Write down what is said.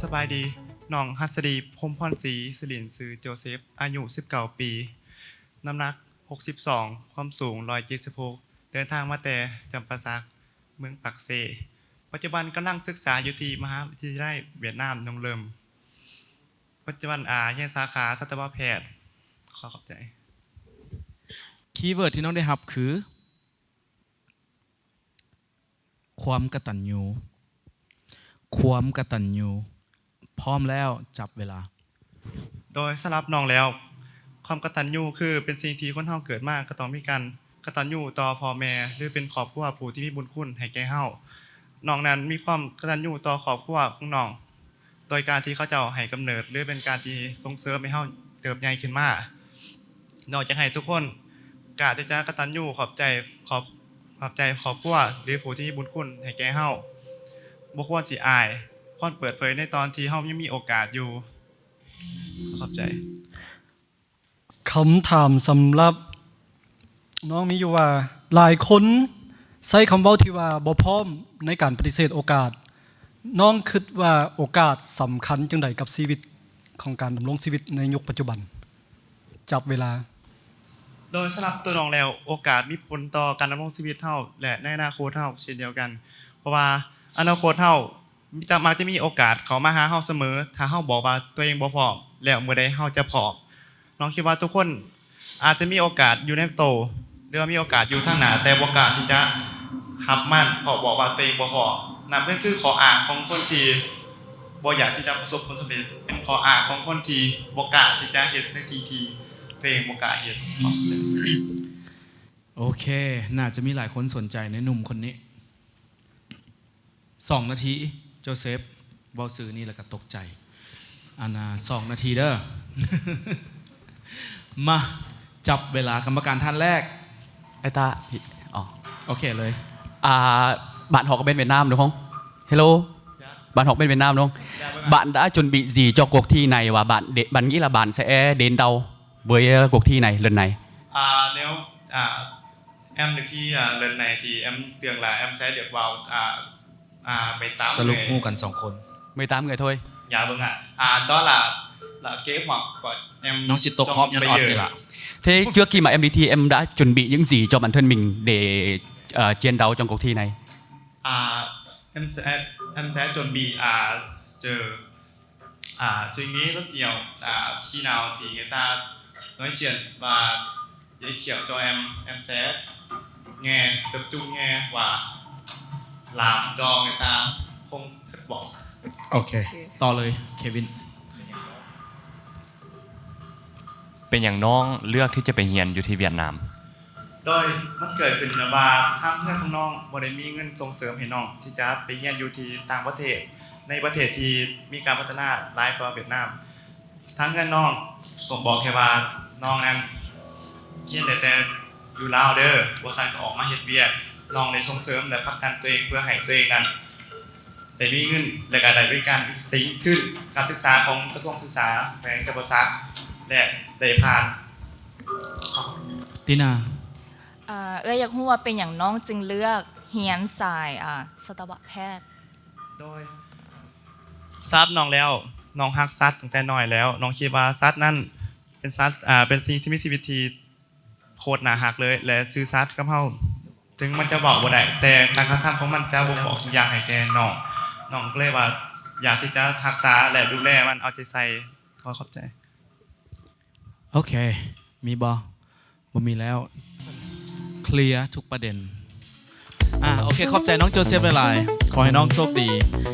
ສະບາຍດີ, ນ້ອງຫັດສະດີ ພົມພອນສີ ຊື່ຫຼິ້ນຊື່ໂຈເຊັບ, ອາຍຸສິບເກົ້າປີ, ນ້ຳໜັກຫົກສິບສອງ, ຄວາມສູງຮ້ອຍເຈັດສິບຫົກ, ເດີນທາງມາແຕ່ຈຳປາສັກ, ເມືອງປາກເຊ. ປັດຈຸບັນກຳລັງສຶກສາຢູ່ທີ່ມະຫາວິທະຍາໄລຫວຽດນາມນົງເລີມ. ປັດຈຸບັນ ອາ ຮຽນສາຂາສັດຕະວະແພດ. ຂໍຂອບໃຈ. ຄີເວີດທີ່ນ້ອງໄດ້ຮັບຄື ຄວາມກະຕັນຍູ. ຄວາມກະຕັນຍູ. ພ້ອມແລ້ວ, ຈັບເວລາ. ໂດຍສຳລັບນ້ອງແລ້ວ, ຄວາມກະຕັນຍູຄືເປັນສິ່ງທີ່ຄົນເຮົາເກີດມາກໍຕ້ອງມີການກະຕັນຍູຕໍ່ພໍ່ແມ່ ຫຼື ເປັນຄອບຄົວຜູ້ທີ່ມີບຸນຄຸນໃຫ້ແກ່ເຮົາ. ນ້ອງນັ້ນມີຄວາມກະຕັນຍູຕໍ່ຄອບຄົວຂອງນ້ອງ ໂດຍການທີ່ເຂົາເຈົ້າໃຫ້ກຳເນີດ ຫຼື ເປັນການທີ່ສົ່ງເສີມໃຫ້ເຮົາເຕີບໃຫຍ່ຂຶ້ນມາ. ນ້ອງຢາກໃຫ້ທຸກຄົນກ້າທີ່ຈະກະຕັນຍູຂອບໃຈ ຂອບ ຂອບໃຈຄອບຄົວ ຫຼື ຜູ້ທີ່ມີບຸນຄຸນໃຫ້ແກ່ເຮົາ. ບໍ່ຄວນຊິອາຍ, ຄວນເປີດເຜີຍໃນຕອນທີ່ເຮົາຍັງມີໂອກາດຢູ່. ຂອບໃຈ. ຄຳຖາມສຳລັບນ້ອງມີຢູ່ວ່າ ຫຼາຍຄົນໃຊ້ຄຳເວົ້າທີ່ວ່າບໍ່ພ້ອມໃນການປະຕິເສດໂອກາດ. ນ້ອງຄິດວ່າໂອກາດສຳຄັນຈັ່ງໃດກັບຊີວິດຂອງການດຳລົງຊີວິດໃນຍຸກປັດຈຸບັນ? ຈັບເວລາ. ໂດຍສຳລັບຕົວນ້ອງແລ້ວ, ໂອກາດມີຜົນຕໍ່ການດຳລົງຊີວິດເຮົາ ແລະ ໃນອະນາຄົດເຮົາເຊັ່ນດຽວກັນ. ເພາະວ່າອະນາຄົດເຮົາ ຈະມັກຈະມີໂອກາດເຂົ້າມາຫາເຮົາສະເໝີ ຖ້າເຮົາບອກວ່າຕົວເອງບໍ່ພ້ອມ ແລ້ວມື້ໃດເຮົາຈະພ້ອມ. ນ້ອງຄິດວ່າທຸກຄົນອາດຈະມີໂອກາດຢູ່ໃນໂຕ ຫຼືວ່າມີໂອກາດຢູ່ທາງໜ້າ ແຕ່ບໍ່ກ້າທີ່ຈະຮັບມັນ ເພາະບອກວ່າຕົວເອງບໍ່ພ້ອມ. ນັ້ນແມ່ນຄືຂໍ້ອ້າງຂອງຄົນທີ່ບໍ່ຢາກທີ່ຈະປະສົບຜົນສຳເລັດ, ເປັນຂໍ້ອ້າງຂອງຄົນທີ່ບໍ່ກ້າທີ່ຈະເຮັດໃນສິ່ງທີ່ຕົວເອງບໍ່ກ້າເຮັດ. ໂອເຄ, ໜ້າຈະມີຫຼາຍຄົນສົນໃຈໃນໜຸ່ມຄົນນີ້. ສອງນາທີ ໂຈເຊັບ ເວົ້າຊື່ນີ້ແລ້ວກໍຕົກໃຈ. ອັນນ່າ ສອງນາທີເດີ. ມາ ຈັບເວລາ. ກຳມະການທ່ານແລກ. ໄອ້ຕາ ອໍ ໂອເຄເລີຍ. ອ່າ bạn học bên Việt Nam đúng không? Hello. Bạn học bên Việt Nam đúng không? Bạn đã chuẩn bị gì cho cuộc thi này và bạn để, bạn nghĩ là bạn sẽ đến đâu với, ờ, cuộc thi này lần này? À, nếu, à, em được thi, à, lần này thì em tưởng là em sẽ được vào, à, à, mười tám người. ສະຫຼຸບຮູ້ກັນສອງຄົນ. Mười tám người thôi. Dạ vâng ạ. À, đó là, là kế hoạch của em. ນ້ອງຊິຕົກຮອບຍ້ອນອອດນີ້ລະ. Thế trước khi mà em đi thi, em đã chuẩn bị những gì cho bản thân mình để, ờ, chiến đấu trong cuộc thi này? À, em sẽ, em sẽ chuẩn bị, à, chờ, à, suy nghĩ rất nhiều. À, khi nào thì người ta nói chuyện và giới thiệu cho em, em sẽ nghe, tập trung nghe và làm cho người ta không thất vọng. ໂອເຄ ຕໍ່ເລີຍ ເຄວິນ. ເປັນຫຍັງນ້ອງເລືອກທີ່ຈະໄປຮຽນຢູ່ທີ່ຫວຽດນາມ? ໂດຍມັນເກີດຂຶ້ນແບບວ່າ ທາງເຮືອນຂອງນ້ອງບໍ່ໄດ້ມີເງິນສົ່ງເສີມໃຫ້ນ້ອງທີ່ຈະໄປຮຽນຢູ່ທີ່ຕ່າງປະເທດ ໃນປະເທດທີ່ມີການພັດທະນາຫຼາຍກວ່າຫວຽດນາມ. ທາງເຮືອນນ້ອງກໍບອກແຄ່ວ່າ ນ້ອງນັ້ນຮຽນໄດ້ແຕ່ຢູ່ລາວເດີ ບໍ່ຊັ້ນກໍອອກມາເຮັດວຽກ. ນ້ອງໄດ້ສົ່ງເສີມ ແລະ ຜັກດັນຕົວເອງ ເພື່ອໃຫ້ຕົວເອງນັ້ນ ໄດ້ມີເງິນ ແລະ ກະໄດ້ບໍລິການສິງທຶນການສຶກສາຂອງກະຊວງສຶກສາແຂວງຈຳປາສັກ ແລະ ໄດ້ຜ່ານ. ຕິນາ. ເອີ່ຍ ຢາກຮູ້ວ່າເປັນຫຍັງນ້ອງຈຶ່ງເລືອກຮຽນສາຍ ອາ ສັດຕະວະແພດ? ໂດຍ ສຳລັບນ້ອງແລ້ວ ນ້ອງຮັກສັດຕັ້ງແຕ່ນ້ອຍແລ້ວ. ນ້ອງຄິດວ່າສັດນັ້ນເປັນສັດ ອາ ເປັນສິ່ງທີ່ມີຊີວິດທີ່ ໂຄດໜ້າຮັກເລີຍ ແລະ ຊື່ສັດກັບເຮົາ. ເຖິງມັນຈະເວົ້າບໍ່ໄດ້ ແຕ່ການກະທຳຂອງມັນຈະບົ່ງບອກທຸກຢ່າງໃຫ້ແກ່ນ້ອງ. ນ້ອງກໍເລີຍວ່າຢາກທີ່ຈະຮັກສາ ແລະ ດູແລມັນ ເອົາໃຈໃສ່. ຂໍຂອບໃຈ. ໂອເຄ ມີບໍ່? ບໍ່ມີແລ້ວ. ເຄລຍທຸກປະເດັນ. ອາ ໂອເຄ ຂອບໃຈນ້ອງໂຈເຊັບຫຼາຍໆ. ຂໍໃຫ້ນ້ອງໂຊກດີ.